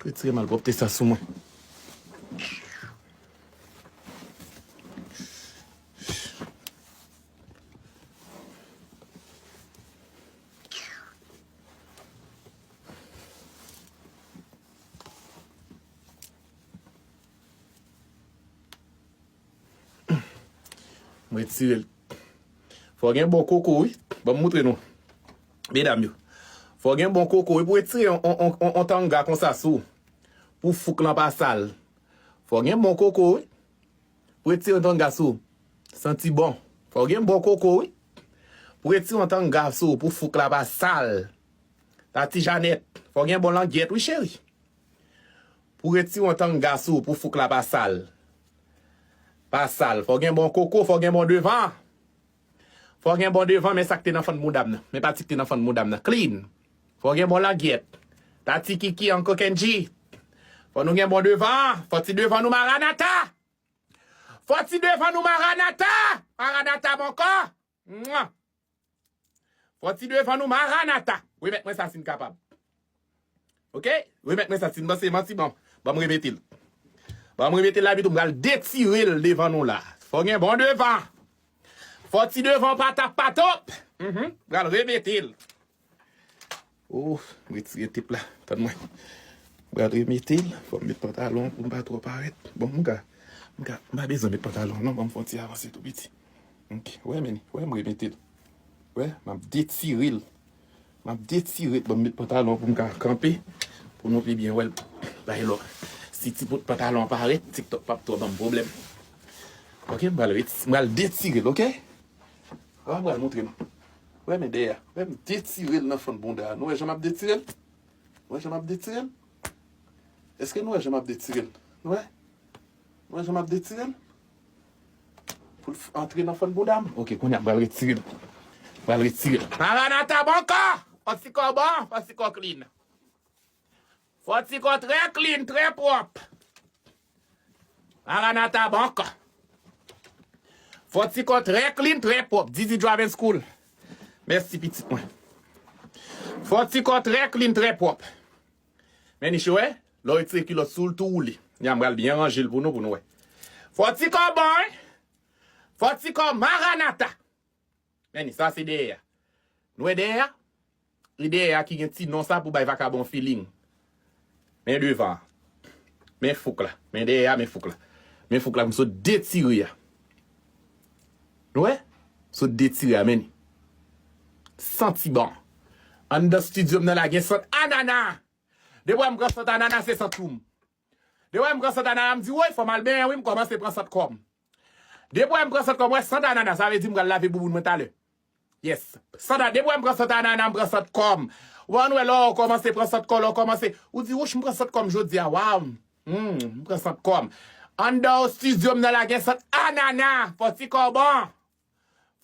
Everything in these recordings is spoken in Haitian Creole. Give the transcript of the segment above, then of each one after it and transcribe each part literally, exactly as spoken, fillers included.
Retire malpwòpte sa sou mwen. M retire l. Fò gen bon koko, wi. Ban m moutre nou. Medam yo. Fò gen bon koko, wi, pou retire on, on, on, on, on tanga konsa sou. Pou fouk lan pa sal. Fò gen bon koko, wi. Pou retire on tanga sou. Santi bon. Fò gen bon koko, wi. Pou retire on tanga sou. Pou fouk la pa sal. Tati Janèt. Fò gen bon langyèt, wi, cheri. Pou retire on tanga sou. Pou fouk la pa sal. Pa sal. Fò gen bon koko, fò gen bon devan. Fò gen bon devan, men sa k te nan fann bouda m nan. Men pati k te nan fann bouda m nan. Clean. Fò gen bon langyèt. Tati Kiki, Uncle Kenji. Fò nou gen bon devan. Fò ti devan nou Maranata. Fò ti devan nou Maranata. Maranata bon kò. Mwa. Fò ti devan nou Maranata. Remèt mwen sa si n kapab. Oke? Remèt mwen sa si n panse manti, bon. Ban m remete l. Ban m remete l la, epi tou m pral detire l devan nou la. Fò gen bon devan. Fò ti devan patap patop. Mhm. Pral remete l. Oh, m retire tep la. Tann mwen. M pral remete l. Fò m met pantalon pou m pa twò parèt. Bon, m ka, m ka, m pa bezwen met pantalon non. Ban m fè yon ti avanse tou piti. Ok, wè, men, wè, m remete l. Wè, m ap detire l. M ap detire l, ban m met pantalon pou m ka kanpe, pou nou pi byen wè l. Bay lò. Si ti bout pantalon an parèt, TikTok p ap twò ban m pwoblèm. Ok, m pral reti-, m pral detire l, ok? Wè, m pral montre nou. Wè, men dèyè. Wè, m detire l nan fann bounda a. Nou wè jan m ap detire l? Nou wè jan m ap detire l? Èske nou wè jan m ap detire l? Nou wè? Nou wè jan m ap detire l? Pou l f-, antre nan fann bounda m. Ok, kounye a, m pral retire l. M pral retire l. Maranata bon kò! Fò ti kò bon, fò ti kò clean. Fò ti kò trè clean, trè pwòp. Maranata bon kò. Fò ti kò trè clean, trè pwòp. Didi Driving School. Mèsi pitit mwen. Fò ti kò trè clean, trè pwòp. Men niche wè, lè w retire kilòt sou l tou woule. Nya m pral byen ranje l pou nou, pou nou wè. Fò ti kò bon, wi. Fò ti kò Maranata. Men ni, sa se dèyè a. Nou wè dèyè a? E dèyè a ki gen ti non sa pou bay vakabon feeling. Men devan an. Men fouk la. Men dèyè a, men fouk la. Men fouk la pou m sot detire a. Nou wè? Sot detire a, men ni. Santi bon. Anndan estidyo m nan la gen sant anana. Depi w wè m pran sant anana, se sant pou m. Depi w wè m pran sant anana, m di, woy, fò m al benyen, wi, m kòmanse pran sant kò m. Depi w wè m pran sant kò m, wè sant anana, sa vle di m pral lave bouboun mwen talè. Yes. Sant a-, depi w wè m pran sant anana, m pran sant kò m. Ou wè, w wè lè w kòmanse pran sant kò, lè w kòmanse, ou di, wouch, m pran sant kò m jodi a, waw. Hmm, m pran sant kò m. Anndan estidyo m nan la gen sant anana, fò ti kò bon.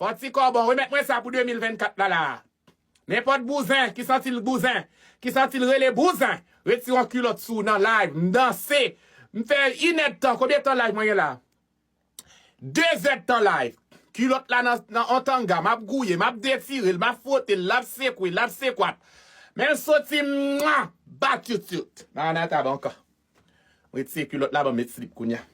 Fò ti kò bon, remèt mwen sa pou de mil vennkat la la. Nenpòt bouzen ki santi l bouzen, ki santi l rele bouzen, retire yon kilòt sou w nan live, m danse, m fè inèdtan, konbyen tan live mwen gen la? Dezèdtan live. Kilòt la nan, nan on tanga, m ap gouye, m ap detire l, m ap fwote l, l ap sekwe, l ap sekwat. Men l soti, mwa, bat yout yout. Maranata bon kò. Retire kilòt la, ban m met slip kounye a.